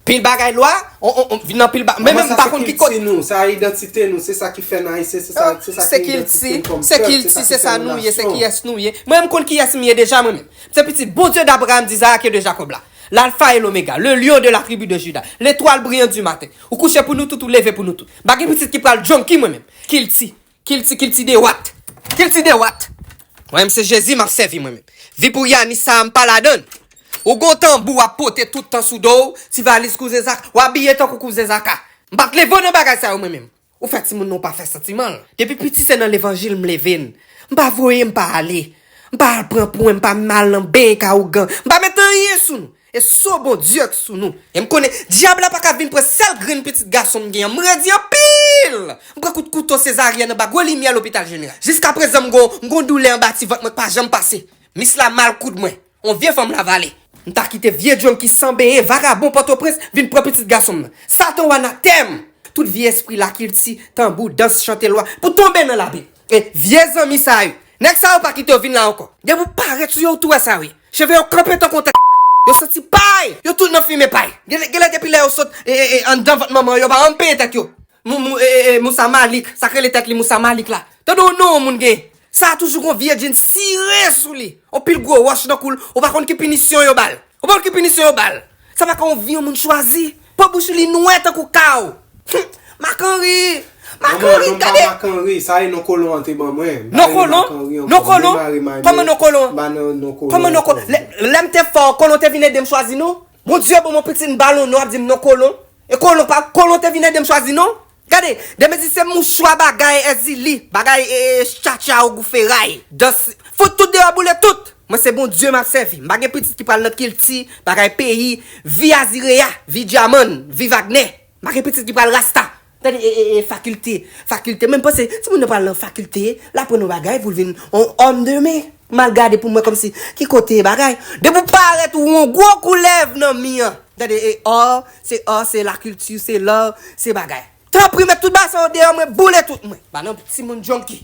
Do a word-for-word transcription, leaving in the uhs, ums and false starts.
Pil bagay lwa, on, on, on, vin nan pil bagay. Men menm m pa konn ki kote. Nou, sa idantite nou, se sa ki fè n ayisyen, se sa, se sa se kilti, se kilti, se sa nou ye, se kiyès nou ye. Mwen, m konn kiyès m ye deja, mwen menm. Se pitit Bondye d'Abraham, d'Isaac et de Jacob la. L'alpha et l'oméga, le lion de la tribu de Juda, l'étoile brillante du matin. Ou kouche pou nou tout, ou leve pou nou tout. M pa gen pitit ki pral junkie, mwen menm. Kilti, kilti, kilti de wat. Kilti de wat. Mwen menm, se Jezi m ap sèvi, mwen menm. Vi pou Yanis sa a, m pa ladann. Ou gon tanbou w ap pote tout tan sou do w, ti valiz kouzen Zaka, w abiye tankou kouzen Zaka. M pa t leve w nan bagay sa yo, mwen menm. Ou fè timoun nan w pa fè santiman l. Depi piti se nan levanjil m leve n. M pa voye, m pa ale. M pa al pran pwen, m pa mal nan benyen ka ougan. M pa met anyen sou nou. E so Bondye k sou nou. E m konnen dyab la pa ka vin pran sèl grenn pitit gason m gen an. M redi anpil. M pran kout kouto sezaryèn anba gwo limyè lopital jeneral. Jiskaprezan m gon, m gon doulè anba ti vant mwen k pa janm pase. Mis la mal koud mwen. On vye fanm la vale. M ta kite vye junkie san benyen, vagabon Pòtoprens vin pran pitit gason m nan. Satan w anatèm! Tout vye espri lakilti, tanbou, dans, chante lwa, pou tonbe nan labim. E vye zanmi sa yo, nèg sa yo pa kite yo vin la ankò. Depi w parèt sou yo, ou tou wè sa yo ye. Cheve yo kanpe tankou yon tèt. Yo santi pay. Yo tout nan fimen pay. Genlè, genlè depi lè yo sot e, e, e, anndan vant manman yo, yo pa janm penyen tèt yo. Mou, mou, e, e, e, Moussa Malik, sa k rele tèt li Moussa Malik la. Tande yon non yon moun gen. Sa a toujou gon vye djin sire sou li. On pil gwo wòch nan kou l, ou pa konn ki pinisyon yo ba l. Ou pa konn ki pinisyon yo ba l. Sa pa ka yon vi yon moun chwazi. Po bouch li nwè tankou kaw. Hum, Makanri. Makanri, gade. Makanri, sa e non kolon an te ban mwen. Non kolon? Non kolon? Kòman non kolon? Kòman non kolon? Lè, lè m te fò, kolon te vin ede m chwazi non? Bondye ban m yon pitit m ba l yon non, ap di m non kolon. E kolon pa, kolon te vin ede m chwazi non? Gade, demen di se mouchwa bagay Èzili, bagay e, e, tchatcha ogou feray, dans, fout tout deyò boule tout. Mwen se Bondye m ap sèvi. M pa gen pitit ki pral nan kilti, bagay peyi, vi Azire a, vi Dyamann, vi Wagner. M pa gen pitit ki pral rasta. Tande, e, e, e, fakilte, fakilte. Men m panse, timoun nan pral nan fakilte, l aprann yon bagay pou l vin yon òm demen. M al gade pou mwen kòmsi, ki kote bagay. Depi w parèt ou yon gwo koulèv nan mi an. Tande, e, ò, se ò, se lakilti, se love, se bagay. Tanpri, met tout bagay sa yo deyò mwen, boule tout mwen. Pa nan timoun junkie.